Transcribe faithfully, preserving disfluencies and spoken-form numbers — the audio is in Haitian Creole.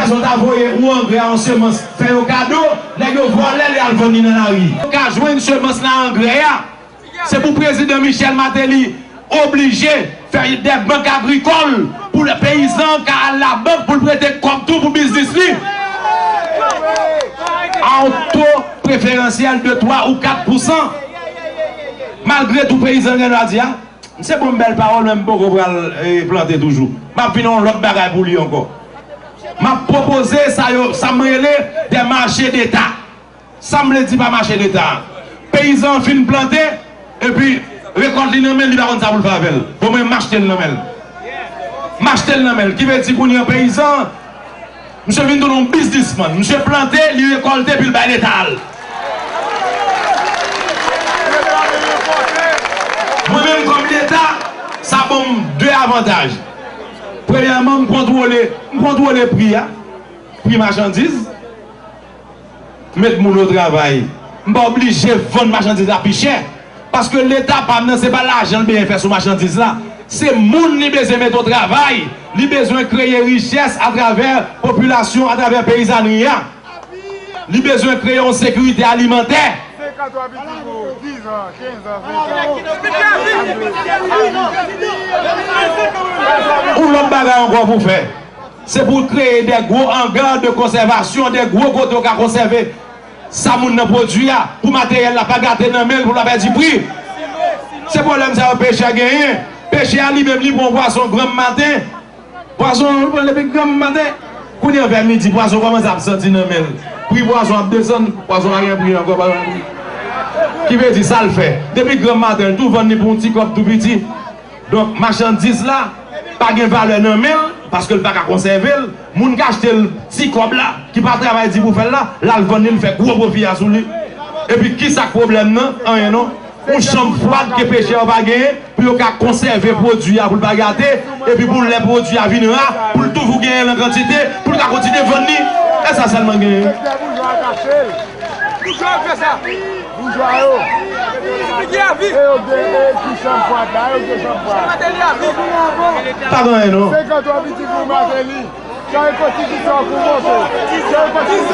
Zòt a voye yon angrè a, yon semans, fè yo kado, nèg yo vòlè l, y al vann li nan lari. Yo ka jwenn semans la, angrè a. Se pou prezidan Michel Martelly oblije fè de bank agrikòl pou le peyizan ka al labank pou l prete kòb tou pou biznis li. A yon to preferansyèl de twa ou kat pousan. Malgre tou peyizan gen dwa di a, m se bon bèl pawòl, men m poko pral, eh, plante toujou. M ap vin yon lòt bagay pou li ankò. M ap pwopoze sa yo, sa m rele de mache deta. Sa m vle di pa mache deta a. Peyizan an fin plante, epi rekòt li nan men l, li pa konn sa pou l fè avè l. Bon, mwen, m achte l nan men l. M achte l nan men l. Ki vle di kounye a peyizan an, misye vin tounen yon biznismann. Misye plante, li rekòlte, epi l bay leta l. Mwen menm kòm leta, sa ban m de avantaj. Premyèman, m kontwole, m kontwole pri a, pri machandiz. Met moun o travay. M pa oblije vann machandiz la pi chè. Paske leta pa m nan, se pa lajan l bezwen fè sou machandiz la. Se moun li bezwen met o travay. Li bezwen kreye richès atravè popilasyon, atravè peyizanri a. Li bezwen kreye yon sekirite alimantè. Yon lòt bagay ankò pou fè. Se pou kreye de gwo anga de konsèvasyon, de gwo kote w ka konsève sa moun nan pwodui a, pou materyèl la pa gate nan men l, pou l pa pèdi pri. Se pwoblèm sa yo pechè genyen. Pechè a li menm li pran pwason granm maten. Pwason an, li pran depi granm maten. Kounye a vè midi, pwason kòmanse ap santi nan men l. Pri pwason ap desann, pwason pa gen pri ankò, pa gen pri. Ki vle di sa l fè? Depi granm maten, l tou vann li pou yon ti kòb tou piti. Donk, machandiz la pa gen valè nan men l, paske l pa ka konsève l. Moun k achte l ti kòb la, ki pa travay di pou fè l la, l al vann li, l fè gwo pwofi a sou li. Epi kisa k pwoblèm nan? Anyen non. Yon chanm fwad ke pechè yo pa genyen, pou yo ka konsève pwodui a, pou l pa gate, epi pou lè pwodui a vin ra, pou l toujou genyen l an kantite, pou l ka kontinye vann li. E sa sèlman genyen. Boujwa ap fè sa. Boujwa yo. Li gen lavi. E yo gen, e ki chanm fwad la, yo gen chanm fwad. Mateli lavi. Pa gen anyen non. Senkant twa piti pou Mateli. Chanje konstitisyon pou monte. Chanje konstitisyon.